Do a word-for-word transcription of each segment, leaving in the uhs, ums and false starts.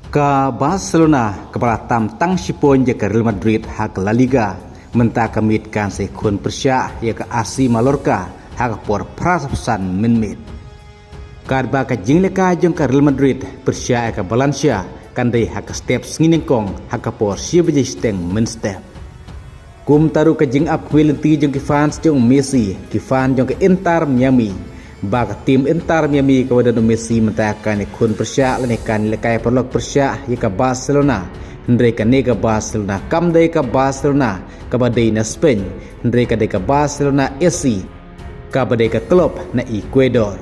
Ka Barcelona kaba la tam tang shi point ïa ka Real Madrid ha ka La Liga, mynta ka miet kan sa ïakhun pyrshah ïa ka A C Mallorca ha ka por phra spah san minit. Katba ka jinglehkai jong ka Real Madrid pyrshah ïa ka Valencia kan dei ha ka step sngi nyngkong ha ka por shi baje shiteng mynstep. Kumta ruh ka jingap khmih lynti jong ki fans jong u Messi, ki fan jong ka Inter Miami, ba ka team Inter Miami kaba don u Messi mynta kan ïakhun pyrshah lane kan ïalehkai paralok pyrshah ïa ka Barcelona. Hynrei kane ka Barcelona kam dei ka Barcelona kaba dei na Spain, hynrei ka dei ka Barcelona F C kaba dei ka klub na Ecuador.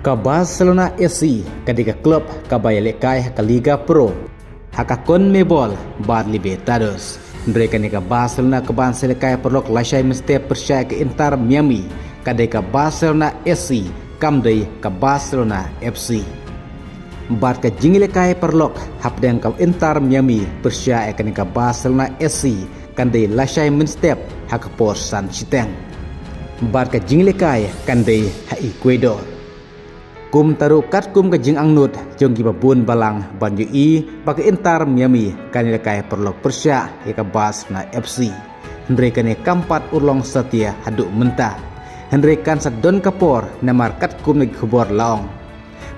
Ka Barcelona F C ka dei ka klub kaba ïalehkai ha ka Liga Pro, ha ka CONMEBOL bad Libertadores. Hynrei kane ka Barcelona kaban sa ïalehkai paralok lashai mynstep pyrshah ïa ka Inter Miami, ka dei ka Barcelona F C, kam dei ka Barcelona F C. Bad ka jingïalehkai paralok hapdeng ka Inter Miami pyrshah ïa kane ka Barcelona F C kan dei lashai mynstep ha ka por san shiteng. Bad ka jingïalehkai kan dei ha Ecuador. Kumta ruh katkum ka jingangnud jong kiba bun balang ban ïohi ba ka Inter Miami kan ïalehkai paralok pyrshah ïa ka Barcelona F C. Hynrei kane kam pat urlong satia haduh mynta. Hynrei kan sa don ka por namar katkum na ki khubor la ong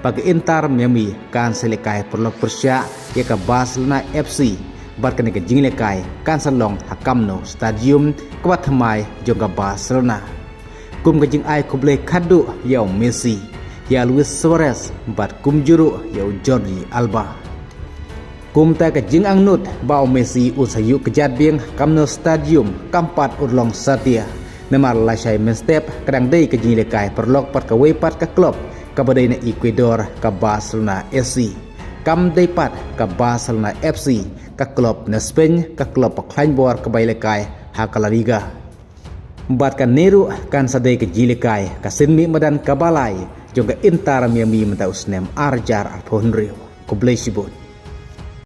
ba ka Inter Miami kan sa ïalehkai paralok pyrshah ïa ka Barcelona F C, bad kane ka jingïalehkai kan sa long ha Camp Nou Stadium kaba thymmai jong ka Barcelona. Kum ka jingai khublei khadduh ïa u Messi, ïa Luis Suarez bad kumjuh ruh ïa u Jordi Alba. Kumta ka jingangnud ba u Messi un sa ïuh kjat biang ha Camp Nou Stadium kam pat urlong satia. Namar lashai mynstep ka dang dei ka jingïalehkai paralok bad kawei pat ka klub kaba dei na Ecuador, ka Barcelona F C. Kam dei pat ka Barcelona F C ka klub na Spain, ka klub ba khlaiñ bor kaba ïalehkai ha ka La Liga. Bad kane ruh kan sa dei ka jingïalehkai ka sien mih madan kaba lai jong ka Inter Miami mynta u snem ar hajar arphew hynriew. Khublei shibun.